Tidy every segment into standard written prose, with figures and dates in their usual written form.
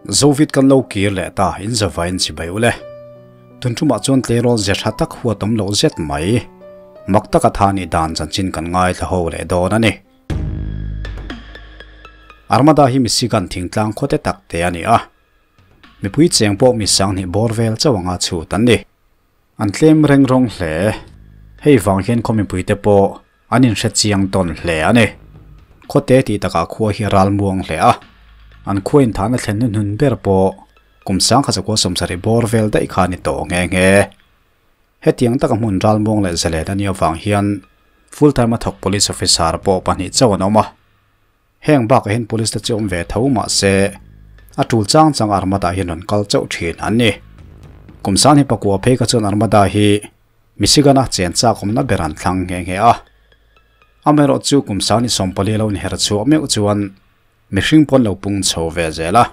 Zovit kan lo kir leh ta in zavain chibai ule. Tun tumah chuan tleirawl ze tha tak huat awm loh zet mai. Mak taka tha ni dan chanchin kan ngai thla ho leh dawn a ni. Armada hi Michigan thingtlang khawte tak te a ni a. Mipui cheng pawh mi sang hnih bawr vel chauh anga chhut an ni. An tlem reng rawng hle. Hei vang hian khaw mipui te pawh an inhre chiang tawn hle a ni. Khawte tih takah khua hi ral muang hle a. An khua inthahna thlen hnuhnun ber pawh kum 1970 bawr vel daih kha ni tawh nghe nghe. Hetiang taka hmun ral muang leh zalen a nih avang hian full time a thawk police officer pawh pahnih chauh an awm a. Heng bakah hian police te chu awm ve tho mah se a tul chang chang Armada hian rawn kal chauh thin an ni. Kum 2009 phei kha chuan Armada hi Michigan-a chen chak awmna ber an thlang nghe nghe a. Amaherawh chu kum 2014 lo inher chhuah meuh chuan mihring pawn lo pung chho ve zel a.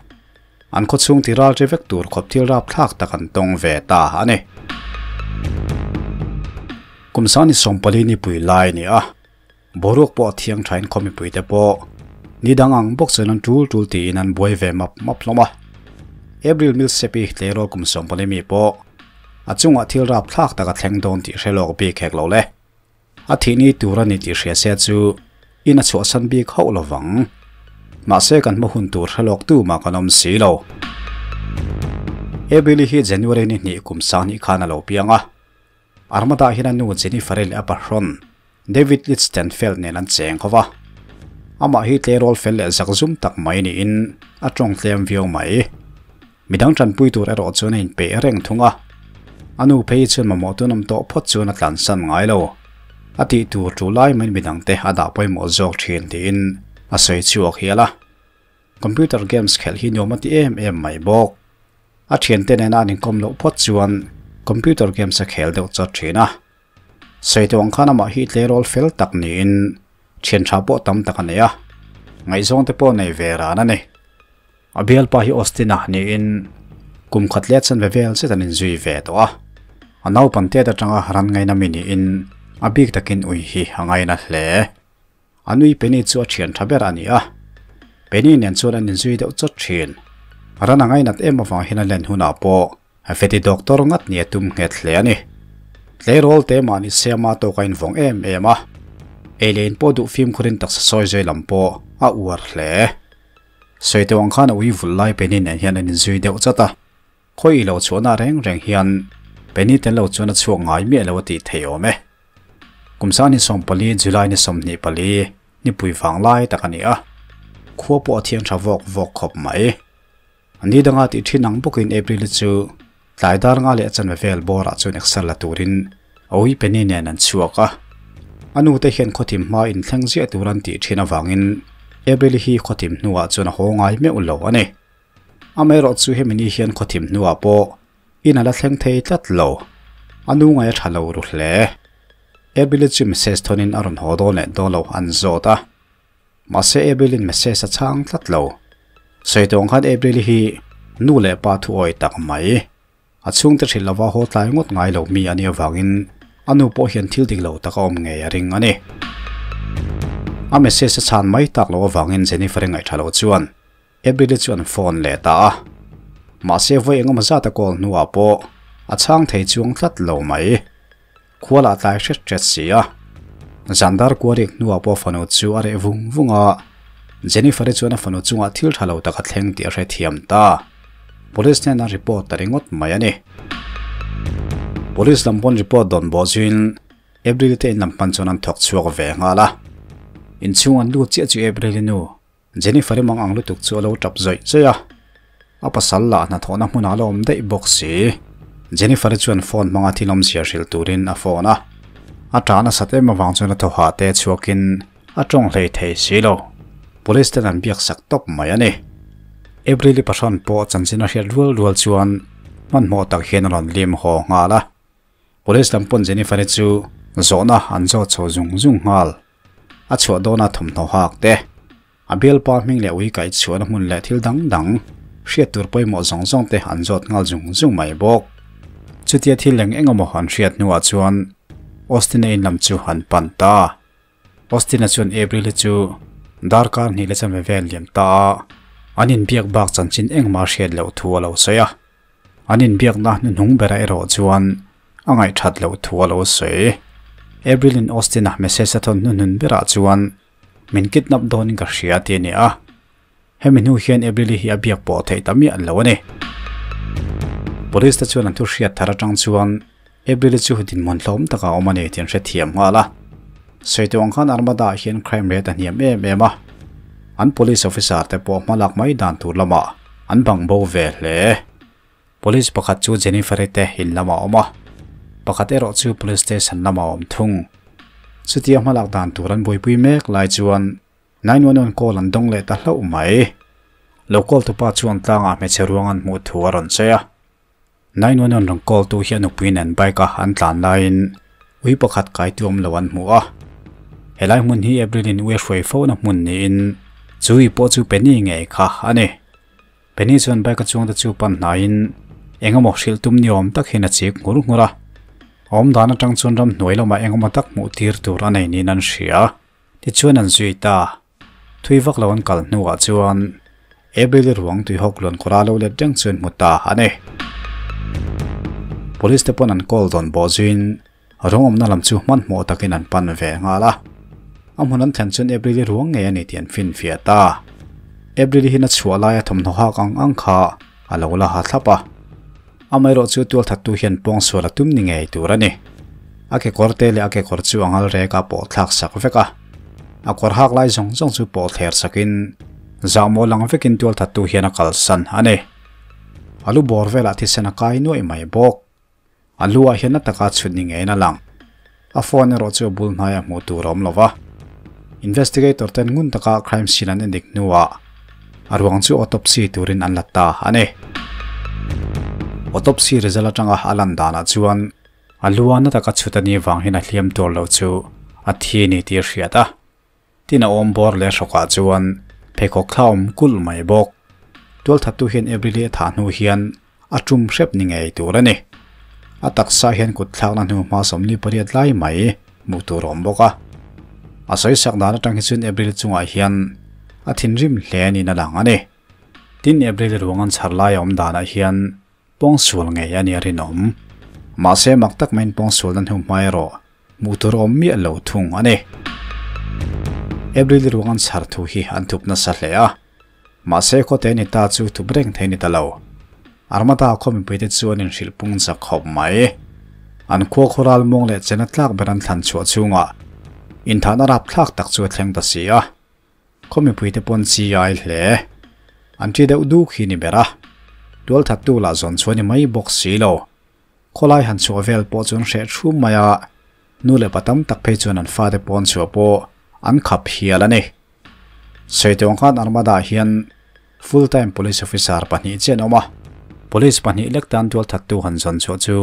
An khaw chhung ti ral ri vek tur khawp thil rap thlak tak an tawng ve ta a ni. Kum 2014 ni pui lai ni a. Boruak pawh a thiang thain khaw mipui te pawh ni dang ang bawk chuan an tul tul tiin an buai ve map map hlawm a. April Millsap-i tleirawl kum 14 mi pawh a chungah thil rap thlak tak a thleng dawn tih hre lawk bik hek lo le. A thih ni tur a ni tih hria se chu in a chhuahsan bik hauh lovang. Mahse kan hma hun tur hre lawk tu mah kan awm si lo. April hi January ni hnih kum 2000 khan a lo piang a. Armada hian a nu Jennifer leh a pahrawn David Lichtenfeld nen an cheng khawva. Amah hi tleirawl fel leh zakzum tak mai niin a tawng tlem viau mai. Midang tanpui tur erawh chuan a inpeih reng thung a. A nu phei chuan mamawh tun awm tawh phawt chuan a tlansan ngai lo. A tih tur tul lai mai midang te a dah pawimawh zawk thin tiin a sawi chhuak hial a. Computer games khelh hi nuam a ti em em mai bawk. A thian te nena an inkawm loh phawt chuan computer games a khel deuh chawt thin a. Sawi tawh ang khan amah hi tleirawl fel tak niin thian tha pawh tam tak a nei a. Ngaihzawng te pawh nei ve ran a ni. A bialpa hi Austin-a niin kum khat leh chan ve vel zet an inzui ve tawh a. A naupan tet atanga ran ngaina mi niin a bik takin ui hi a ngaina hle. A nui Penny chu a thian tha ber a ni a. Penny nen chuan an inzui deuh chawt thin. Ran a ngainat em avang hian a len hunah pawh a veti doctor ngat ni a tum nghet hle a ni. Tleirawl te mahni siama tawk a invawng em em a. Ei leh in pawh duh fimkhurin taksa sawi zui lam pawh a uar hle. Sawi tawh ang khan a ui vul lai Penny nen hian an inzui deuh chat a. Khawi lo chuan a reng reng hian Penny tel lo chuan a chhuak ngai miah lo a tih thei awm e. Kum 2014 July ni 24 ni pui vang lai tak a ni a. Khua pawh a thiang tha vawk vawk khawp mai. Ni danga tih thin ang bawkin April chu tlai dar nga leh chan vel bawrah chuan exer la turin a ui Penny nen an chhuak a. A nu te hian khawthim hma inthleng ziah tur an tih thin avangin April hi khawthim hnuah chuan a haw ngai meuh lo a ni. Amaherawh chu hemi ni hian khawthim hnuah pawh in a la thleng thei tlat lo. A nu ngai a tha lo ru hle. April chu message thonin a rawn haw dawn leh dawn lo an zawt a. Mahse April in message a chhang tlat lo. Sawi tawh ang khan April hi nu leh pa thu awi tak mai. A chhung te hrilh lova haw tlai ngawt ngai lo mi a nih avangin a nu pawh hian thil dik lo tak a awm ngei a ring a ni. A message a chhan mai tak lo avangin Jennifer ngaih tha lo chuan April chu an phone leh ta a. Mahse vawi engemaw zat a call hnuah pawh a chhang thei chuang tlat lo mai. Khuala tlai hret hret si a. Zandar kuarik hnuah pawh fanu chu a reh vung vung a. Jennifer chuan a fanu chungah thil tha lo tak a thleng tih a hre thiam ta. Police hnenah report ta ringawt mai a ni. Police lam pawn report dawn bawh zuin April te in lam pan chuan an thawk chhuak ve nghal a. Inchhung an lut chiah chu April nu Jennifer mang ang lutuk chu a lo tap zawih zawih a. A pasal lah hnathawhna hmunah la awm daih bawk si. Jennifer chuan phone hmanga thil awm zia hrilh turin a phone a. A ṭahna sat em avang chuan a thaw hah te chhuakin a tawng hlei thei si lo. Police ten an biak sak tawp mai a ni. April i pahrawn pawh chanchin a hriat rual rual chuan hmanhmawh tak hian a rawn lim haw nghal a. Police lam pawn Jennifer chu zawhna an zawt chho zung zung nghal. A chhuah dawna thawmhnaw hak te. A bialpa hming leh ui kaih chhuahna hmun leh thil dang dang hriat tur pawimawh zawng zawng te an zawt nghal zung zung mai bawk. Chutia thil eng engemaw an hriat hnuah chuan Austin-a in lam chu an pan ta. Austin-a chuan April chu darkar hnih leh chan ve vel liam ta a. An inbiak bak chanchin engmah hriat loh thu a lo sawi a. An inbiakna hnuhnung berah erawh chuan a ngaihthat loh thu a lo sawi. April-in Austin-a message a thawn hnuhnun berah chuan min kidnap dawnin ka hria tih a ni a. Hemi hnu hian April-i hi a biak pawh theih ta miah lo a ni. Police te chuan an thu hriat thar atang chuan April-i chu dinhmun hlawm takah a awm a ni tih an hrethiam nghal a. Sawi tawh ang khan Armada ah hian crime rate a hniam em em a, an police officer te pawh hmalak mai dan tur lamah an bang bo ve hle. Police pakhat chu Jennifer-i te in lamah a awm a, pakhat erawh chu police station lamah a awm thung. Chutia hmalak dan tur an buaipui mek lai chuan 911 call an dawng leh ta hlauh mai. Lo call tupa chuan tlangah hmeichhe ruang an hmuh thu a rawn sawi a. 911 rawn call tu hi a nupui nen bike a an tlan laiin ui pakhat kai tuam lo an hmu a. Helai hmun hi April in ui a hruai fo na hmun niin chu ui pawh chu Penny ngei kha a ni. Penny chuan bike a chuang te chu pan hnaiin eng emaw hrilh tum ni awm tak hian a chik nghur nghur a. A awm dan atang chuan ramhnuai lamah eng emaw tak hmuh tir tur a nei niin an hria. Tichuan an zui ta. Thui vak lo an kal hnuah chuan April-i ruang tuihawk luan kawr a lo let reng chu an hmu ta a ni. Police te pawn an call dawn bawh zuiin ruang awmna lam chu hmanhmawh takin an pan ve nghal a. A hmun an thlen chuan April-i ruang ngei a ni tih an finfiah ta. April-i hian a chhuah laia thawmhnaw hak ang ang kha a lo la ha thlap a. Amaherawhchu tualthattu hian pawngsual a tum ni ngei tur a ni. A kekawr te leh a kekawr chu a ngal rek a pawh thlak sak vek a. A kawr hak lai zawng zawng chu pawh thler sakin zahmawh lang vekin tualthattu hian a kalsan a ni. A lu bawr velah thisen a kai nuaih mai bawk. A lu ah hian na taka chhut ni ngeiin a lang. A phone erawh chu a bul hnaiah hmuh tur a awm lo va. Investigator ten ngun taka crime scene an endik hnuah a ruang chu autopsy turin an la ta a ni. Autopsy result atanga a lan danah chuan a lu a na taka chhut a nih vang hian a hliam tur loh chu a thi a ni tih a hriat a. Tin a awm bawr leh hrawkah chuan pheikhawk thla awm kulh mai bawk. Tualthattu hian April-i a thah hnu hian a tum hrep ni ngei tur a ni. A taksa hian kut thlakna hnu hma 48 lai mai hmuh tur a awm bawk a. A sawisak dan atang hi chuan April chungah hian a thinrim hle niin a lang a ni. Tin April ruang an chhar lai a awm danah hian pawngsual ngei a ni a rinawm. Mahse mak tak maiin pawngsualna hnu hma erawh Hmuh tur awm miah lo thung a ni. April ruang an chhar thu hi an thup nasa hle a. Mahse khawte ni ta chu thup reng thei ni ta lo. Armada khaw mipuite chu an inhrilh pung chak khawp mai. An khua khawral mawng leh chena tlak ber an thlan chhuah chhungah inthahna rapthlak tak chu a thleng ta si a. Khaw mipuite pawn chi ai hle. An ṭi deuh duk hi ni ber a. Tualthattu lah zawn chhuah ni mai bawk si lo. Khawlai han chhuah vel pawh chuan hreh thum mai a, nu leh pa tam tak phei chuan an fate pawn chhuah pawh an khap hial a ni. Sawihtawng khan Armada hian full time police officer pahnih chiah an awm a, police pahnih lek tan tualthattu han zawn chhuah chu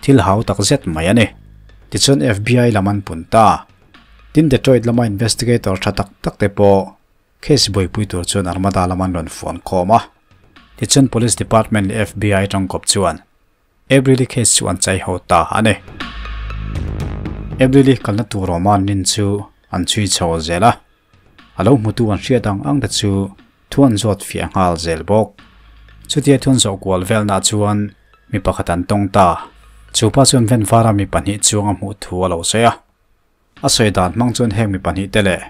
thil hau tak zet mai a ni. Tichuan FBI lam an pun ta. Tin Detroit lama investigator tha tak tak te pawh Case buaipui tur chuan Armada lam an rawn fuan khawm a, tichuan Police Department leh FBI tangkawp chuan April-i case chu an chai ho ta a ni. April-i kalna tur awma an rin chu an chhui chho zel a, a lo hmutu an hriat ang ang te chu thu an zawt fiah nghal zel bawk. Chutia thu an zawh kual velnah chuan mi pakhat an tawng ta, chu pa chuan van vara mi pahnih chuang a hmuh thu a lo sawi a. A sawi dan hmang chuan heng mi pahnih te leh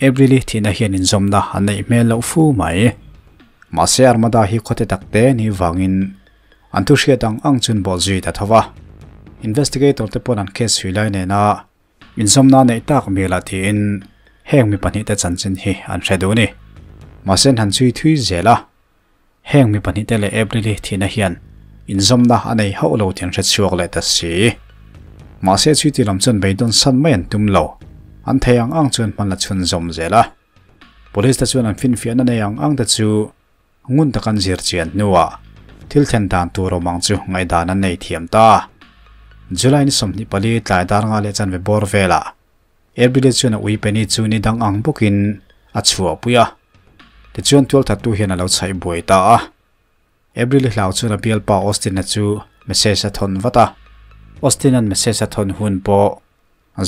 April-i thihna hian inzawmna an neih hmel loh fu mai. Mahse Armada hi khawte tak te ni vangin an thu hriat ang ang chuan bawh zui ta tho va. Investigator te pawn an case hui lai nena inzawmna neih tak milah tiin heng mi pahnih te chanchin hi an hre duh a ni. Mahse an han chhui thui zel a. Heng mi pahnihte leh April-i thihna hian inzawmna a nei hauh lo tih an hre chhuak leh ta si. Mahse chhuiti lam chuan beidawn san mai an tum lo. An thei ang ang chuan hman la chhunzawm zel a. Police te chuan an finfiahna nei ang ang te chu ngun tak an zir chian hnuah thil thlen dan tur awm ang chu ngaihdan an nei thiam ta. July ni 24 tlai dar nga leh chanve bawr velah April-i chuan a ui Penny chu ni dang ang bawkin a chhuahpui a. Tichuan tualthattu hian a lo chhaih buai ta a. April-i hlau chuan a bialpa Austin-a chu message a thawn vat a. Austin-a'n message a thawn hun pawh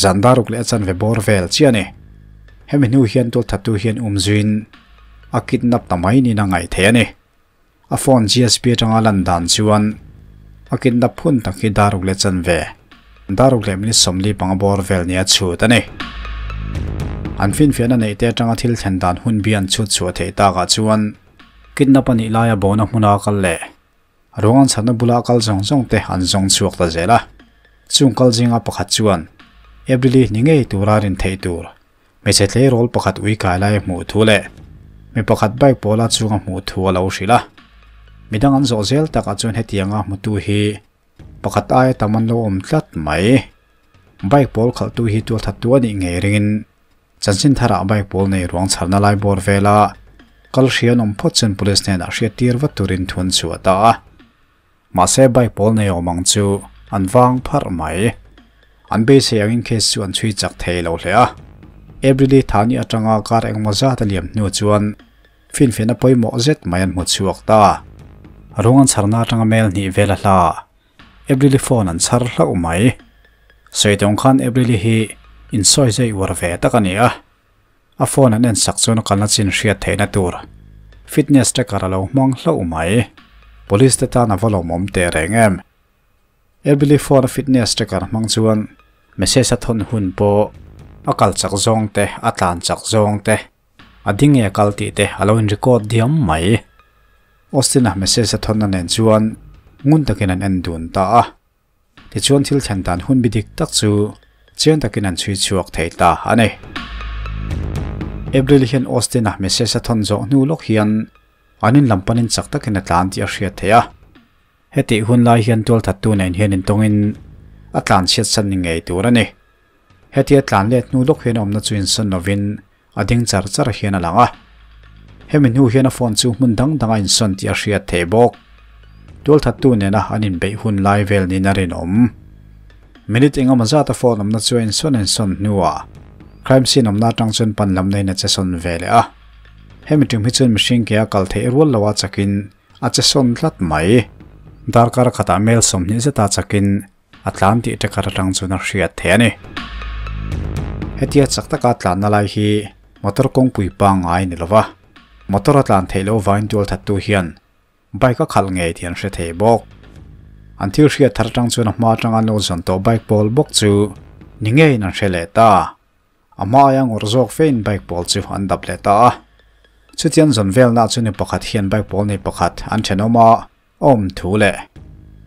zan daruk leh a chanve bawr vel chiah a ni. Hemi hnu hian tualthattu hian um zuiin a kidnap ta mai niin a ngaih theih a ni. A phone GSP atanga lan dan chuan a kidnap hun tak hi dar ruk leh chanve, dar ruk leh minute 45 bawr vel nia chhut a ni. An finfiahna neih te atanga thil thlen dan hun bi an chhut chhuah theih takah chuan kidnap a nih laia bona hmuna kal leh ruang an chhatna bula kal zawng zawng te an zawng chhuak ta zel a. Chung kal zinga pakhat chuan April-i ni ngei tura rin theih tur hmeichhe tleirawl pakhat ui kai lai a hmuh thu leh mi pakhat bike pawla chunga hmuh thu a lo hrilh a. Midang an zawh zel takah chuan hetianga hmutu hi pakhat aia tam an lo awm tlat mai. Bike pawl khalhtu hi tualthattu a nih ngei ringin chanchin tharah bike pawl nei ruang chharna lai bawr vela kal hria an awm phawt chuan police hnenah hriat tir vat turin thu an chhuah ta a. Mahse bike pawl nei awm ang chu an vang pharh mai. An beisei angin case chu an chhui chak thei lo hle a. April-i thani atanga kar engmaw zat a liam hnu chuan finfiahna pawimawh zet mai an hmu chhuak ta. Ruang an chharna atanga mel hnih vel a hla April-i phone an chhar hlauh mai. Sawi tawng khan April-i hi insawi zai uar ve tak a ni a. A phone an en sak chuan a kalna chin hriat theihna tur fitness tracker a lo hmang hlauh mai. Police te tan a va lawmawm teh reng em. April-i phone a fitness tracker hmang chuan message a thawn hun pawh a kal chak zawng te, a tlan chak zawng te, a ding nge kal tih te a lo in record diam mai. Austin-a message a thawnna nen chuan ngun takin an en dun ta a. Tichuan thil thlen dan hun bi dik tak chu chiang takin an chhui chhuak thei ta a ni. April hian Austin-a message a thawn zawh hnu lawk hian an in lam panin chak takin a tlan tih a hriat theih a. Hetih hun lai hian tualthattu nen hian intawngin a tlan chhiat san ni ngei tur a ni. Hetia tlan let hnu lawk hian a awmna chu insawn lovin a ding char char hian a lang a. Hemi hnu hian a phone chu hmun dang dang a insawn tih a hriat theih bawk. Tualthattu nena an inbeih hun lai vel niin a rinawm. Minute engemaw zat a phone awmna chu a insawn insawn hnuah crime scene awmna atang chuan pan lam neiin a che sawn ve leh a. Hemi tum hi chuan mihring ke a kal theih rual loa chakin a che sawn tlat mai. Darkar khatah mel 20 zeta chakin a tlan tih tracker atang chuan a hriat theih a ni. Hetia chak taka tlanna lai hi motor kawngpui pangngai ni lova, motor a tlan theih loh vangin tualthattu hian bike a khalh ngei tih an hre thei bawk. An thil hriat thar atang chuan a hma atanga an lo zawn tawh bike pawl bawk chu ni ngeiin an hre leh ta. A hma aia ngawrh zawk fein bike pawl chu an dap leh ta a. Chutiang zawn velna chu ni pakhat hian bike pawl nei pakhat an thenawm a. Awm thu leh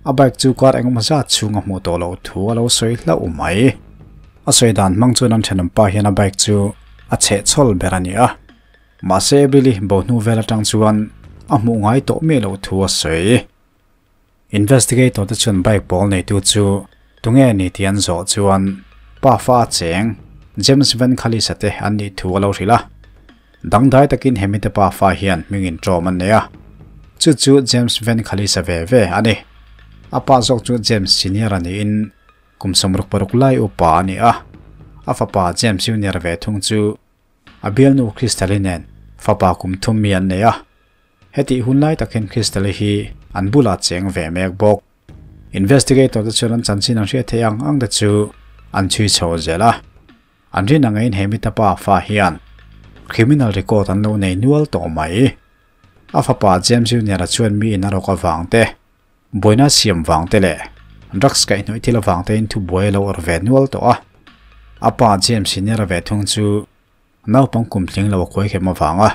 a bike chu kar engemaw zat chhung a hmuh tawh loh thu a lo sawi hlauh mai. A sawi dan hmang chuan an thenawm pa hian a bike chu a chheh chhawl ber a ni a. Mahse Billy bo hnu vel atang chuan a hmuh ngai tawh miah loh thu a sawi. Investigator te chuan bike pawl neitu chu tunge ni tih an zawh chuan pa fa a cheng James Van Khalisa te an nih thu a lo hrilh a. Dangdai takin hemi te pa fa hian hming intawm an nei a, chu chu James Van Khalisa ve ve a ni. A pa zawk chu James Senior a niin kum 66 lai upa a ni a, a fapa James Junior ve thung chu a bialnu Crystal-i nen fapa kum thum mi an nei a. Hetih hun lai tak hian Crystal-i hi an bulah cheng ve mek bawk. Investigator te chuan an chanchin an hriat theih ang ang te chu an chhui chho zel a. An rin ang in he mi tapa fa hian criminal record an lo nei nual tawh mai. A fapa James Junior a chuan mi in a rawk avang te, buaina siam vang te leh drugs kaihhnawih thil avang te in thu buai a lo awrh ve nual tawh a. A pa James Senior a ve thung chu naupang kum tling lo a kuai khem avanga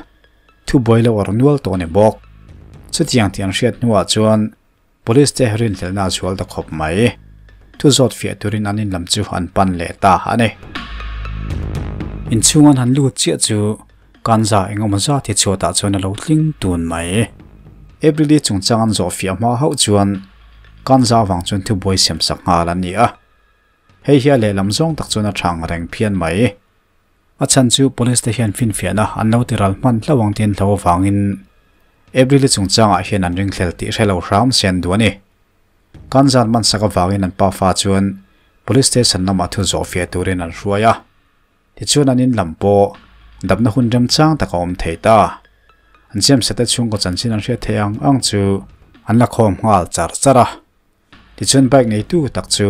thu buai lo awrh nual tawh a ni bawk. Chutiang tih an hriat hnuah chuan Police te rinhlelhna a zual ta khawp mai. Thu zawt fiah turin an in lam chu an pan leh ta a ni. Inchhung an han lut chiah chu kanza engemaw zat hi chhuatah chuan a lo tling tun mai. April-i chungchang an zawh fiah hma hauh chuan kanza avang chuan thubuai siam sak nghal an ni a. Hei hi a lehlam zawng tak chuan a thang reng phian mai. A chhan chu police te hian finfiahna an lo ti ral hman hlauh ang tiin hlo avangin April-i chungchangah hian an ringhlel tih hre lo hram se an duh a ni. Kanzan man sak avangin an pafa chuan police station lamah thu zawh fiah turin an hruai a. Tichuan an in lam pawh damna hun remchang tak a awm thei ta. An James-a te chhungkaw chanchin an hriat theih ang ang chu an la khawm nghal char char a. Tichuan bike neitu tak chu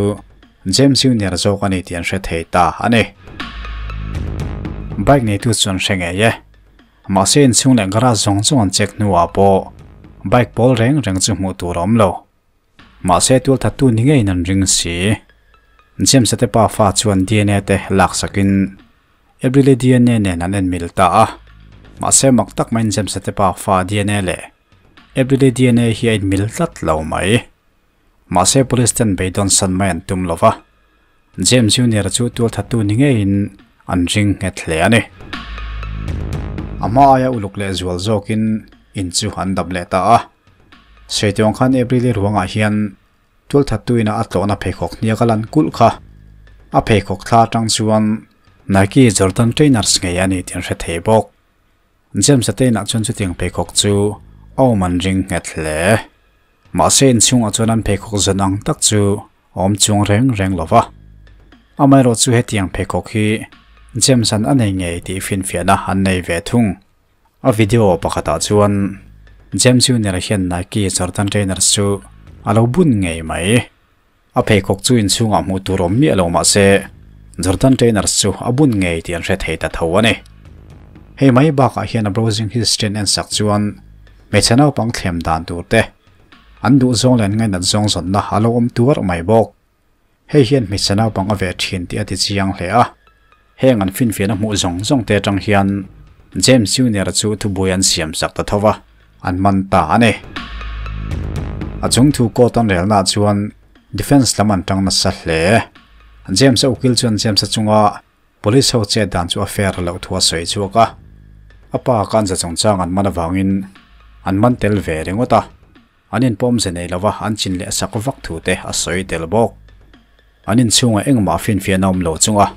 James Junior zawk a ni tih an hre thei ta a ni. Bike neitu chuan hre ngei e. Mahse inchhung leh garage zawng zawng an check hnuah pawh bike pawl reng reng chu hmuh tur a awm lo. Mahse tualthattu ni ngeiin an ring si. James-a te pa fa chuan dna te laksakin April-i dna nen an en mil ta a. Mahse mak tak maiin James-a te pa fa dna leh April-i dna hi a inmil tlat lo mai. Mahse police ten beidawn san mai an tum lo va. James Junior chu tualthattu ni ngeiin an ring nghet hle a ni. A hma aia uluk leh zual zawkin in chu an dap leh ta a. Saituang khan April-i ruangah hian tualthattu ina a tlawhna pheikhawk hniak a lan kulh kha. A pheikhawk thla atang chuan Nike Jordan trainers ngei a ni tih an hre thei bawk. James-a te inah chuan chutiang pheikhawk chu a awm an ring nghet hle. Mahse inchhungah chuan an pheikhawk zan ang tak chu a awm chuang reng reng lo va. Amaherawh chu hetiang pheikhawk hi James-a'n a nei ngei tih finfiahna an nei ve thung. A video pakhatah chuan James Junior hian Nike Jordan trainers chu a lo bun ngei mai. A pheikhawk chu inchhungah hmuh tur awm miah lo mah se Jordan trainers chu a bun ngei tih an hre thei ta tho a ni. Hei mai bakah hian a browsing history an ensak chuan hmeichhe naupang thlem dan tur te, an duhzawng leh an ngainat zawng zawnna a lo awm tuar mai bawk. Hei hian hmeichhe naupang a ve thin tih a ti chiang hle a. Heng an finfiahna hmuh zawng zawng te atang hian James Junior chu thubuai an siam sak ta tho va, an man ta a ni. A chung thu court an relnaah chuan defence lam an tang nasa hle. James-a ukil chuan James-a chunga police ho chet dan chu a fair loh thu a sawi chhuak a. A pa kan za chungchang an man avangin an man tel ve ringawt a. An inpawm ze nei lova an chin leh sak vak thu te a sawi tel bawk. An inchhungah engmah finfiahna awm lo chunga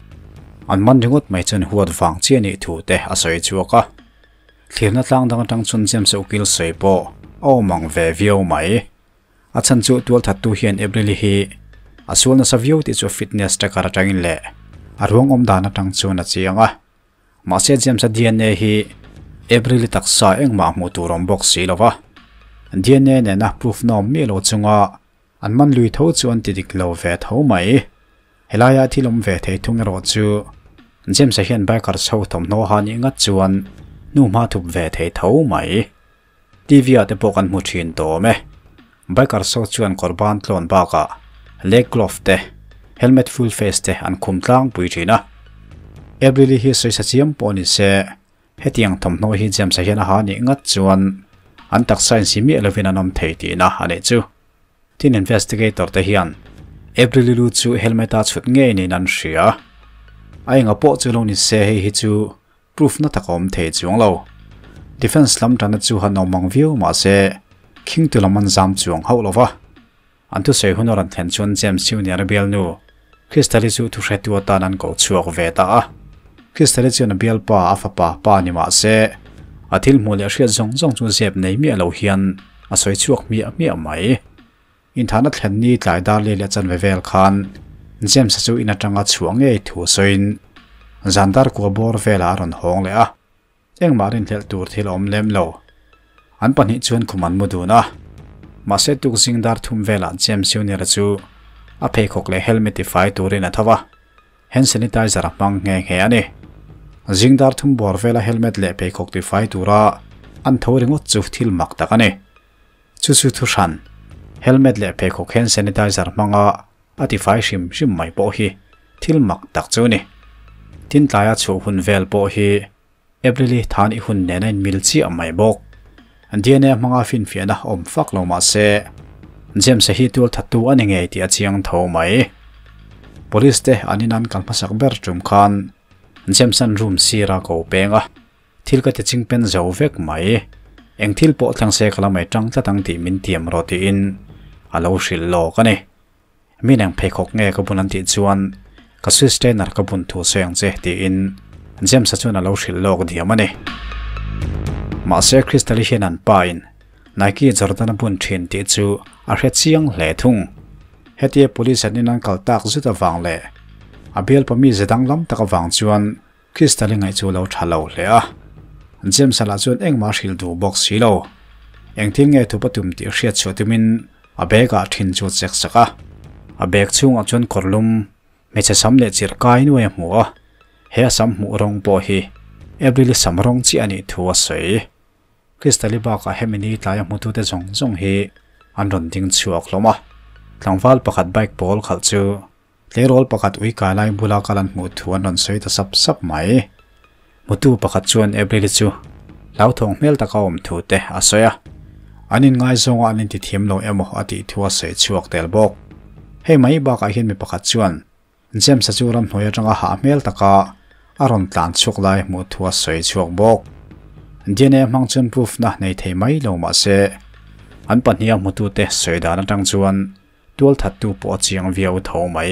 an man ringawt mai chuan huat vang chi a nih thu te a sawi chhuak a. Thlirna tlang dang atang chuan James Ukil sawi pawh a awm ang ve viau mai. A chhan chu tualthattu hian April-i hi a sual nasa viau tih chu fitness tracker atangin leh a ruang awm dan atang chuan a chiang a. Mahse James-a dna hi April-i taksa engmah hmuh tur awm bawk si lo va, dna nena proof na awm miah lo chunga an man lui tho chu an ti dik lo ve tho mai. Helaia thil awm ve thei thung erawh chu James-a hian biker chho thawmhnaw ha nih ngat chuan hnu hma thup ve thei tho mai. TV-ah te pawh kan hmu thin tawh awm e. Biker saw chuan kawr ban tlawn bakah leg glove te, helmet full face te an khum tlangpui thin a. April-i hi sawisa chiam pawh ni se, hetiang thawmhnaw hi James-a hian a ha nih ngat chuan an taksa insi miah lovin an awm thei tihna a nih chu. Tin investigator te hian April-i lu chu helmet-a chhut ngei niin an hria. A enga pawh chu lo ni se hei hi chu Proof na tak a awm thei chuang lo. Defence lam tana chu han awm ang viau mahse khingtu lam an zam chuang hauh lo va. An thusawi hun a rawn thlen chuan James Junior a bialnu Crystal-i chu thuhretu atan an ko chhuak ve ta a. Crystal-i chuan a bialpa a fapa pa ni mahse a thil hmuh leh hriat zawng zawng chu zep nei miah lo hian a sawi chhuak hmiah hmiah mai. Inthahna thlen ni tlai dar leh leh chanve vel khan James-a chu in atanga chhuah ngei thu sawiin zan dar kua bawr velah a rawn hawng leh a, engmah rinhlelh tur thil a awm lem lo. An pahnih chuan khum an mu dun a, mahse tukzing dar thum velah James Junior-a chu a pheikhawk leh helmet tifai turin a tho va, hand sanitizer a hmang nghe nghe a ni. Zing dar thum bawr vela helmet leh pheikhawk tifai tura an tho ringawt chu thil mak tak a ni. Chu chu thu hran, helmet leh pheikhawk hand sanitizer hmanga a tifai hrim hrim mai pawh hi thil mak tak chu a ni. Tin tlaia chhuah hun vel pawh hi April-i than i hun nen a inmil chiah mai bawk. Dna hmanga finfiahna awm fak lo mah se, James-a hi tualthattu a ni ngei tih a chiang tho mai. Police te an in an kal hmasak ber tum khan James-a'n room sira ko peng a. Thil ka ti ching pen zo vek mai. Eng thil pawh thleng se ka la mai tang tlat ang tih min tiam rawh tiin a lo hrilh lawk a ni. Min eng pheikhawk nge ka bun an tih chuan ka Swiss trainer ka bun thu sawi ang che tiin James-a chuan a lo hrilh lawk diam a ni. Mahse Crystal-i hian an pa in Nike Jordan a bun thin tih chu a hre chiang hle thung. Hetia police an in an kal tak zut avang leh a bialpa mi ze danglam tak avang chuan Crystal-i ngaih chu lo tha lo hle a, James-a lah chuan engmah a hrilh duh bawk si lo. Engthil nge thup a tum tih hriat chhuah tumin a bag-ah thin chu a chek sak a. A bag chhungah chuan kawrlum, hmeichhe sam leh chirh kai nuai a hmu a, he a sam hmuh rawng pawh hi April-i sam rawng chiah a nih thu a sawi. Crystal-i bakah hemi ni tlaia hmutute zawng zawng hi an rawn ding chhuak hlawm a. Tlangval pakhat bike pawl khalh chu tleirawl pakhat ui kai lai bula kal an hmuh thu an rawn sawi ta sap sap mai. Hmutu pakhat chuan April-i chu hlauthawng hmel taka awm thu te a sawi a. An inngaizawng a an intithiam lo emaw a tih thu a sawi chhuak tel bawk. Hei mai bakah hian mi pakhat chuan James-a chu ramhnuai atanga hah hmel taka a rawn tlan chhuak lai hmuh thu a sawi chhuak bawk. DNA hmang chuan proof na nei thei mai lo mah se, an pahniha hmutute sawi dan atang chuan tualthattu pawh a chiang viau tho mai.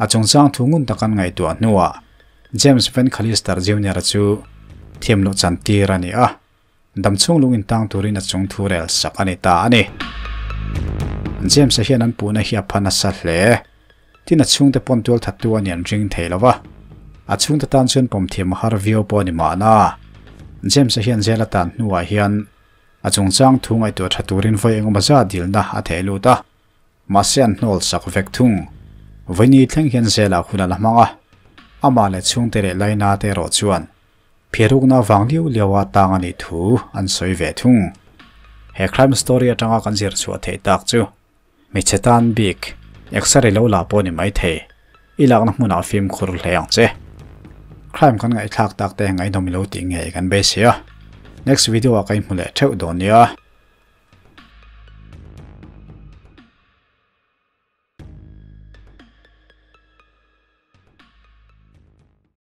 A chungchang thu ngun tak an ngaihtuah hnuah James Van Callister Junior-a chu thiam loh chan tir a ni a. Damchhung lung intang turin a chung thu rel sak a ni ta a ni. James-a hian an puhna hi a pha nasa hle. Tin a chhungte pawn tual thattu a ni an ring thei lo va. A chhungte tan chuan pawm thiam a har viau pawh a ni mahna. James-a hian jail a tan hnuah hian a chungchang thu ngaihtuah tha turin vawi engemaw zat dilna a theh lut a. Mahse an hnawl sak vek thung. Vawiini thleng hian jail-ah hun a la hmang a. Amah leh chhungte leh laina te erawh chuan Phirukna vang liau liau a tang a nih thu an sawi ve thung. He crime story atanga kan zir chhuah theih tak chu hmeichhe tan bik exer-i lo la pawh ni mai thei. I lakna hmunah fimkhur hle ang che. Crime kan ngaihthlak tak te ngaihnawm i lo tih ngei kan beisei a. Next video ah ka inhmu leh theuh dawn nia.